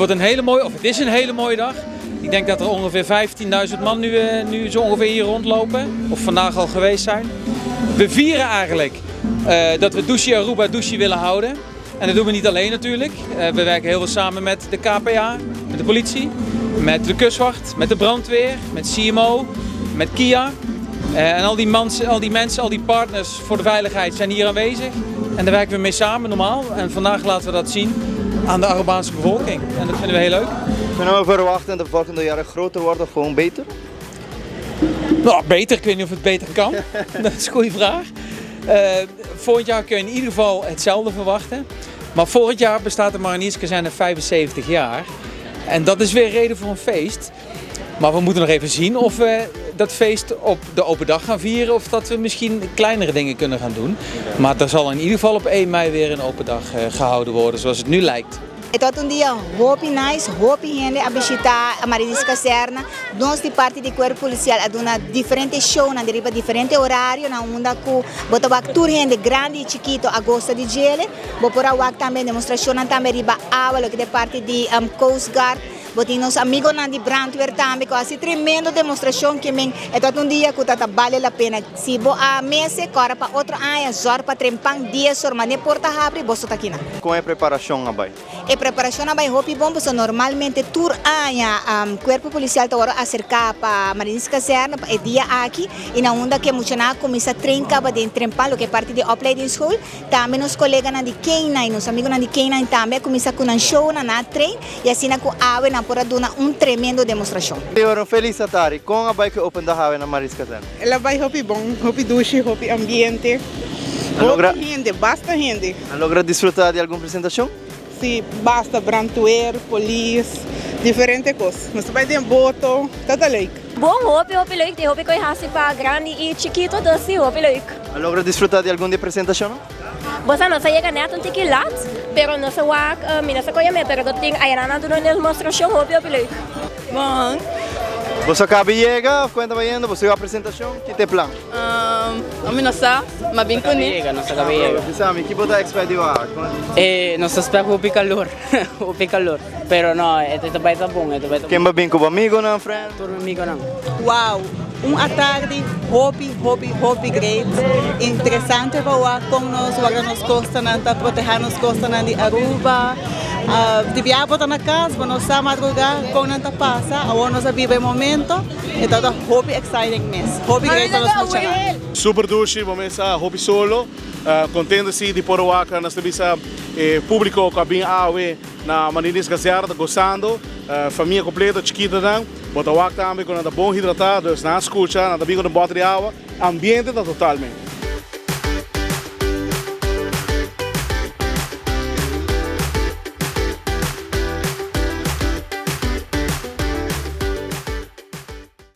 wordt een hele mooie, of het is een hele mooie dag. Ik denk dat er ongeveer 15.000 man nu zo ongeveer hier rondlopen. Of vandaag al geweest zijn. We vieren eigenlijk dat we Dushi Aruba Dushi willen houden. En dat doen we niet alleen natuurlijk. We werken heel veel samen met de KPA, met de politie, met de kustwacht, met de brandweer, met CMO, met KIA. En al die mensen, al die partners voor de veiligheid zijn hier aanwezig. En daar werken we mee samen normaal. En vandaag laten we dat zien aan de Arubaanse bevolking. En dat vinden we heel leuk. Kunnen we verwachten dat de volgende jaren groter wordt of gewoon beter? Nou, beter. Ik weet niet of het beter kan. Dat is een goede vraag. Volgend jaar kun je in ieder geval hetzelfde verwachten. Maar volgend jaar bestaat de Marinierskazerne 75 jaar. En dat is weer reden voor een feest. Maar we moeten nog even zien of we dat feest op de open dag gaan vieren of dat we misschien kleinere dingen kunnen gaan doen. Maar er zal in ieder geval op 1 mei weer een open dag gehouden worden zoals het nu lijkt. E tabata un dia hopi nice, hopi hende a bishita Marinierskazerne. Nos di parti di Cuerpo Policial a duna diferente shownan riba diferente horario na unda cu bo ta wak tur hende grandi y chikito a gosta di djele. Bo por a wak tambe demostracionnan tambe riba awa loke ta e parti di Coast Guard. Bo tin nos amigonan di brandweer tambe cu a haci tremendo demostracion ke men e tabata un dia cu ta bale la pena. Si bo a mese, cora pa otro aña, zorg pa trempan 10 or mane porta habri, boso ta akinan. Con e preparacion a bay? E preparacion a bay hopi bon, pasobra normalmente tur aña Cuerpo Policial ta worde acerca pa Marinierskazerne pa e dia aki y na unda cu e muchanan a cuminsa train caba den trempan, loke e parti di opleidingsschool. Tambe nos coleganan di K9, nos amigonan di K9 tambe a cuminsa cu nan shownan, nan a train y asina cu awe nan por a duna un tremendo demostracion. Señor, feliz atardi. Con a bay cu open dag awe na Marinierskazerne? El a bay hopi bon, hopi dushi, hopi ambiente, hopi hende, basta hende. A logra disfruta di algun presentacion? Si, basta, brandweer, polis, diferente cos. Nos a bay den boto, ta leuk. Bon, hopi, hopi leuk. Tin hopi cu haci pa grandi y chikito, dus si, hopi leuk. A logra disfruta di algun di presentacion? Bo sa, nos a yega net un tiki laat, pero nos a wak, mi no sa con yama, pero tin ayana nan duna un demostracion hopi, hopi leuk. Bon. Bo a caba di yega of cuenta bayendo? Bo a presentacion? Kico ta e plan? Mi no sa, ma bin cu ne. Yega, nos a caba di yega. Bisami, kico bo ta expect di wak? Nos ta spera hopi calor, hopi calor. Pero no, e ta bay ta bon, e ta bay ta bon. Ken bo a bin cu bo amigonan, friend? Tur amigonan. Wow, un atardi hopi, hopi, hopi great. Interesante pa wak con nos guarda nos costanan, ta proteha nos costanan di Aruba. Di biaha bo ta na cas, bo no sa madruga con nan ta pasa. Awor nos a biba e momento. E ta hopi exciting mes. Hopi great pa nos muchanan. Super dushi, bo mesa hopi solo. Contento si di por wak nos ta bisa publico cu a bin awe na Marinierskazerne gozando. Famia completo, chikitonan. Bo ta wak tambe cu nan ta bon hidrata, dus nan a scucha, nan ta bin cu un boter di awa. Ambiente ta totalmente.